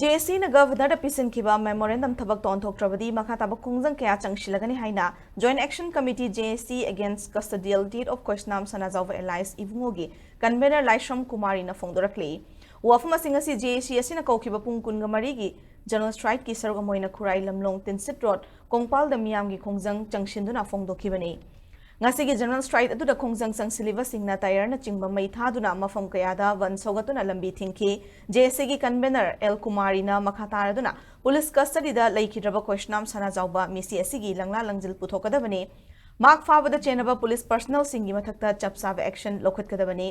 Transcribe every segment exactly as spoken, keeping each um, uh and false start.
J ꯑꯦꯁ ꯁꯤꯅ ꯒꯚꯔꯅꯔꯗ ꯄꯤꯁꯤꯟꯈꯤꯕ memorandum ꯊꯕꯛ ꯇꯧꯍꯟꯊꯣꯛꯇ꯭ꯔꯕꯗꯤ ꯃꯈꯥ ꯇꯥꯕ ꯈꯣꯡꯖꯪ ꯀꯌꯥ ꯆꯪꯁꯤꯜꯂꯒꯅꯤ ꯍꯥꯏꯅ Joint Action Committee J A C Against Custodial Death of Khuoishnam Sanajaoba alias ꯏꯕꯨꯡꯉꯣꯒꯤ ꯀꯟꯚꯦꯅꯔ ꯂꯥꯏꯁ꯭ꯔꯝ ꯀꯨꯃꯥꯔꯤꯅ ꯐꯣꯡꯗꯣꯔꯛꯂꯤ꯫ ꯋꯥꯐꯝꯁꯤꯡ ꯑꯁꯤ ꯖꯦ ꯑꯦ ꯁꯤ ꯑꯁꯤꯅ ꯀꯧꯈꯤꯕ ꯄꯨꯡ ꯀꯨꯟꯒ ꯃꯔꯤꯒꯤ ꯖꯦꯅꯔꯦꯜ ꯁ꯭ꯇ꯭ꯔꯥꯏꯛꯀꯤ ꯁꯔꯨꯛ ꯑꯃ ꯑꯣꯏꯅ ꯈꯨꯔꯥꯏ ꯂꯝꯂꯣꯡ ꯇꯤꯟꯁꯤꯠ ꯔꯣꯗ ꯀꯣꯡꯄꯥꯜꯗ ꯃꯤꯌꯥꯝꯒꯤ ꯈꯣꯡꯖꯪ ꯆꯪꯁꯤꯟꯗꯨꯅ ꯐꯣꯡꯗꯣꯛꯈꯤꯕꯅꯤ꯫ ꯉꯁꯤꯒꯤ ꯖꯦꯅꯔꯦꯜ ꯁ꯭ꯇ꯭ꯔꯥꯏꯛ ꯑꯗꯨꯗ ꯈꯣꯡꯖꯪ ꯆꯪꯁꯤꯜꯂꯤꯕꯁꯤꯡꯅ ꯇꯥꯌꯔꯅꯆꯤꯡꯕ ꯃꯩ ꯊꯥꯗꯨꯅ ꯃꯐꯝ ꯀꯌꯥꯗ ꯕꯟ ꯁꯧꯒꯠꯇꯨꯅ ꯂꯝꯕꯤ ꯊꯤꯡꯈꯤ꯫ ꯖꯦ ꯑꯦ ꯁꯤꯒꯤ ꯀꯟꯚꯦꯅꯔ ꯑꯦꯜ ꯀꯨꯃꯥꯔꯤꯅ ꯃꯈꯥ ꯇꯥꯔꯗꯨꯅ ꯄꯨꯂꯤꯁ ꯀꯁꯇꯗꯤꯗ ꯂꯩꯈꯤꯗ꯭ꯔꯕ ꯈꯣꯏꯁꯅꯥꯝ ꯁꯅꯥꯖꯥꯎꯕ ꯃꯤꯁꯤ ꯑꯁꯤꯒꯤ ꯂꯪꯂꯥ ꯂꯪꯖꯤꯜ ꯄꯨꯊꯣꯛꯀꯗꯕꯅꯤ꯫ ꯃꯍꯥꯛ ꯐꯥꯕꯗ ꯆꯦꯟꯅꯕ ꯄꯨꯂꯤꯁ ꯄꯔꯁꯅꯦꯜꯁꯤꯡꯒꯤ ꯃꯊꯛꯇ ꯆꯞ ꯆꯥꯕ ꯑꯦꯛꯁꯟ ꯂꯧꯈꯠꯀꯗꯕꯅꯤ꯫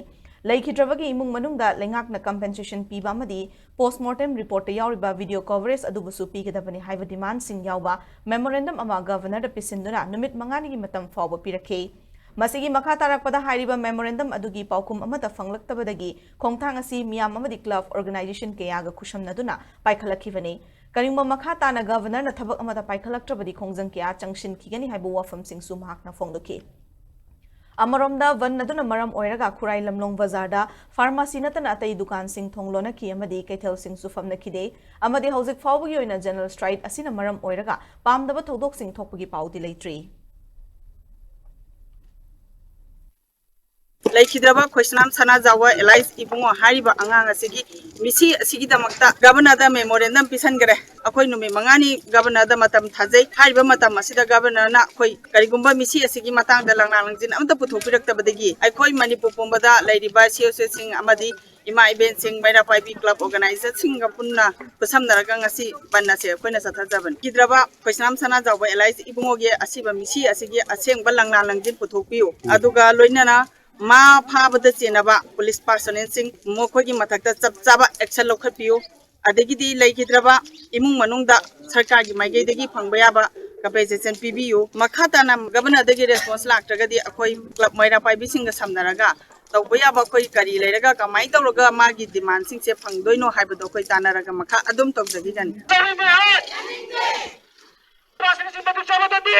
ꯂꯩꯈꯤꯗ꯭ꯔꯕꯒꯤ ꯏꯃꯨꯡ ꯃꯅꯨꯡꯗ ꯂꯩꯉꯥꯛꯅ ꯀꯝꯄꯦꯟꯁꯦꯁꯟ ꯄꯤꯕ ꯑꯃꯗꯤ ꯄꯣꯁꯃꯣꯔꯇꯦꯝ ꯔꯤꯄꯣꯔꯠꯇ ꯌꯥꯎꯔꯤꯕ ꯚꯤꯗꯤꯑꯣ ꯀꯣꯚꯔꯦꯖ ꯑꯗꯨꯕꯨꯁꯨ ꯄꯤꯒꯗꯕꯅꯤ ꯍꯥꯏꯕ ꯗꯤꯃꯥꯟꯁꯤꯡ ꯌꯥꯎꯕ ꯃꯦꯃꯣꯔꯦꯟꯗꯝ ꯑꯃ ꯒꯚꯔꯅꯔꯗ ꯄꯤꯁꯤꯟꯗꯨꯅ ꯅꯨꯃꯤꯠ ꯃꯉꯥꯅꯤꯒꯤ ꯃꯇꯝ ꯐꯥꯎꯕ ꯄꯤꯔꯛꯈꯤ꯫ ꯃꯁꯤꯒꯤ ꯃꯈꯥ ꯇꯥꯔꯛꯄꯗ ꯍꯥꯏꯔꯤꯕ ꯃꯦꯃꯣꯔꯦꯟꯗꯝ ꯑꯗꯨꯒꯤ ꯄꯥꯎꯈꯨꯝ ꯑꯃꯠꯇ ꯐꯪꯂꯛꯇꯕꯗꯒꯤ ꯈꯣꯡꯊꯥꯡ ꯑꯁꯤ ꯃꯤꯌꯥꯝ ꯑꯃꯗꯤ ꯀ꯭ꯂꯕ ꯑꯣꯔꯒꯅꯥꯏꯖꯦꯁꯟ ꯀꯌꯥꯒ ꯈꯨꯠꯁꯝꯅꯗꯨꯅ ꯄꯥꯏꯈꯠꯂꯛꯈꯤꯕꯅꯤ꯫ ꯀꯔꯤꯒꯨꯝꯕ ꯃꯈꯥ ꯇꯥꯅ ꯒꯚꯔꯅꯔꯅ ꯊꯕꯛ ꯑꯃꯗ ꯄꯥꯏꯈꯠꯂꯛꯇ꯭ꯔꯕꯗꯤ ꯈꯣꯡꯖꯪ ꯀꯌꯥ ꯆꯪꯁꯤꯟꯈꯤꯒꯅꯤ ꯍꯥꯏꯕ ꯋꯥꯐꯝꯁꯤꯡꯁꯨ ꯃꯍꯥꯛꯅ ꯐꯣꯡꯗꯣꯛꯈꯤ꯫ ꯑꯃꯔꯣꯝꯗ, ꯕꯟ ꯑꯗꯨꯅ ꯃꯔꯝ ꯑꯣꯏꯔꯒ ꯈꯨꯔꯥꯏ ꯂꯝꯂꯣꯡ ꯕꯖꯥꯔꯗ ꯐꯥꯔꯃꯥꯁꯤ ꯅꯠꯇꯅ ꯑꯇꯩ ꯗꯨꯀꯥꯟꯁꯤꯡ ꯊꯣꯡ ꯂꯣꯟꯅꯈꯤ ꯑꯃꯗꯤ ꯀꯩꯊꯦꯜꯁꯤꯡꯁꯨ ꯐꯝꯅꯈꯤꯗꯦ ꯑꯃꯗꯤ ꯍꯧꯖꯤꯛ ꯐꯥꯎꯕꯒꯤ ꯑꯣꯏꯅ ꯖꯦꯅꯔꯦꯜ ꯁ꯭ꯇ꯭ꯔꯥꯏꯛ ꯑꯁꯤꯅ ꯃꯔꯝ ꯑꯣꯏꯔꯒ ꯄꯥꯝꯗꯕ ꯊꯧꯗꯣꯛꯁꯤꯡ ꯊꯣꯛꯄꯒꯤ ꯄꯥꯎꯗꯤ ꯂꯩꯇ꯭ꯔꯤ꯫ ꯂꯩꯈꯤꯗ꯭ꯔꯕ ꯈꯣꯏꯁꯅꯥꯝ ꯁꯅꯥꯖꯥꯎꯕ alias ꯏꯕꯨꯡꯉꯣ ꯍꯥꯏꯔꯤꯕ ꯑꯉꯥꯡ ꯑꯁꯤꯒꯤ ꯃꯤꯁꯤ ꯑꯁꯤꯒꯤꯗꯃꯛꯇ ꯒꯚꯔꯅꯔꯗ ꯃꯦꯃꯣꯔꯦꯟꯗꯝ ꯄꯤꯁꯟꯈ꯭ꯔꯦ꯫ ꯑꯩꯈꯣꯏ ꯅꯨꯃꯤꯠ ꯃꯉꯥꯅꯤ ꯒꯚꯔꯅꯔꯗ ꯃꯇꯝ ꯊꯥꯖꯩ꯫ ꯍꯥꯏꯔꯤꯕ ꯃꯇꯝ ꯑꯁꯤꯗ ꯒꯚꯔꯅꯔꯅ ꯑꯩꯈꯣꯏ ꯀꯔꯤꯒꯨꯝꯕ ꯃꯤꯁꯤ ꯑꯁꯤꯒꯤ ꯃꯇꯥꯡꯗ ꯂꯪꯂꯥ ꯂꯪꯖꯤꯟ ꯑꯃꯠꯇ ꯄꯨꯊꯣꯛꯄꯤꯔꯛꯇꯕꯗꯒꯤ ꯑꯩꯈꯣꯏ ꯃꯅꯤꯄꯨꯔ ꯄꯨꯝꯕꯗ ꯂꯩꯔꯤꯕ ꯁꯤ ꯑꯦꯁ ꯑꯦꯁꯁꯤꯡ ꯑꯃꯗꯤ ꯏꯃꯥ ꯏꯕꯦꯟꯁꯤꯡ, ꯃꯩꯔꯥ ꯄꯥꯏꯕꯤ ꯀ꯭ꯂꯕ ꯑꯣꯔꯒꯅꯥꯏꯖꯔꯁꯤꯡꯒ ꯄꯨꯟꯅ ꯈꯨꯠꯁꯝꯅꯔꯒ ꯉꯁꯤ ꯕꯟ ꯑꯁꯦ ꯑꯩꯈꯣꯏꯅ ꯆꯠꯊꯖꯕꯅꯤ꯫ ꯂꯩꯈꯤꯗ꯭ꯔꯕ ꯈꯣꯏꯁꯅꯥꯝ ꯁꯅꯥꯖꯥꯎꯕ alias ꯏꯕꯨꯡꯉꯣꯒꯤ ꯑꯁꯤꯕ ꯃꯤꯁꯤ ꯑꯁꯤꯒꯤ ꯑꯁꯦꯡꯕ ꯂꯪꯂꯥ ꯂꯪꯖꯤꯟ ꯄꯨꯊꯣꯛꯄꯤꯌꯨ꯫ ꯑꯗꯨꯒ ꯂꯣꯏꯅꯅ ꯃꯥ ꯐꯥꯕꯗ ꯆꯦꯟꯅꯕ ꯄꯨꯂꯤꯁ ꯄꯥꯔꯁꯣꯅꯦꯜꯁꯤꯡ ꯃꯈꯣꯏꯒꯤ ꯃꯊꯛꯇ ꯆꯞ ꯆꯥꯕ ꯑꯦꯛꯁꯟ ꯂꯧꯈꯠꯄꯤꯌꯨ꯫ ꯑꯗꯒꯤꯗꯤ ꯂꯩꯈꯤꯗ꯭ꯔꯕ ꯏꯃꯨꯡ ꯃꯅꯨꯡꯗ ꯁꯔꯀꯥꯔꯒꯤ ꯃꯥꯏꯀꯩꯗꯒꯤ ꯐꯪꯕ ꯌꯥꯕ ꯀꯝꯄꯦꯟꯁꯦꯁꯟ ꯄꯤꯕꯤꯌꯨ꯫ ꯃꯈꯥ ꯇꯥꯅ ꯒꯚꯔꯅꯔꯗꯒꯤ ꯔꯦꯁꯄꯣꯟꯁ ꯂꯥꯛꯇ꯭ꯔꯒꯗꯤ ꯑꯩꯈꯣꯏ ꯀ꯭ꯂꯕ ꯃꯩꯔꯥ ꯄꯥꯏꯕꯤꯁꯤꯡꯒ ꯁꯝꯅꯔꯒ ꯇꯧꯕ ꯌꯥꯕ ꯑꯩꯈꯣꯏ ꯀꯔꯤ ꯂꯩꯔꯒ ꯀꯃꯥꯏꯅ ꯇꯧꯔꯒ ꯃꯥꯒꯤ ꯗꯤꯃꯥꯟꯁꯤꯡꯁꯦ ꯐꯪꯗꯣꯏꯅꯣ ꯍꯥꯏꯕꯗꯣ ꯑꯩꯈꯣꯏ ꯇꯥꯟꯅꯔꯒ ꯃꯈꯥ ꯑꯗꯨꯝ ꯇꯧꯖꯈꯤꯒꯅꯤ꯫ ꯇꯧꯔꯤꯕ ꯍꯥꯏ! ꯅꯨꯄꯥꯁꯤꯡꯁꯤ ꯃꯇꯤꯛ ꯆꯥꯕ ꯅꯠꯇꯦ!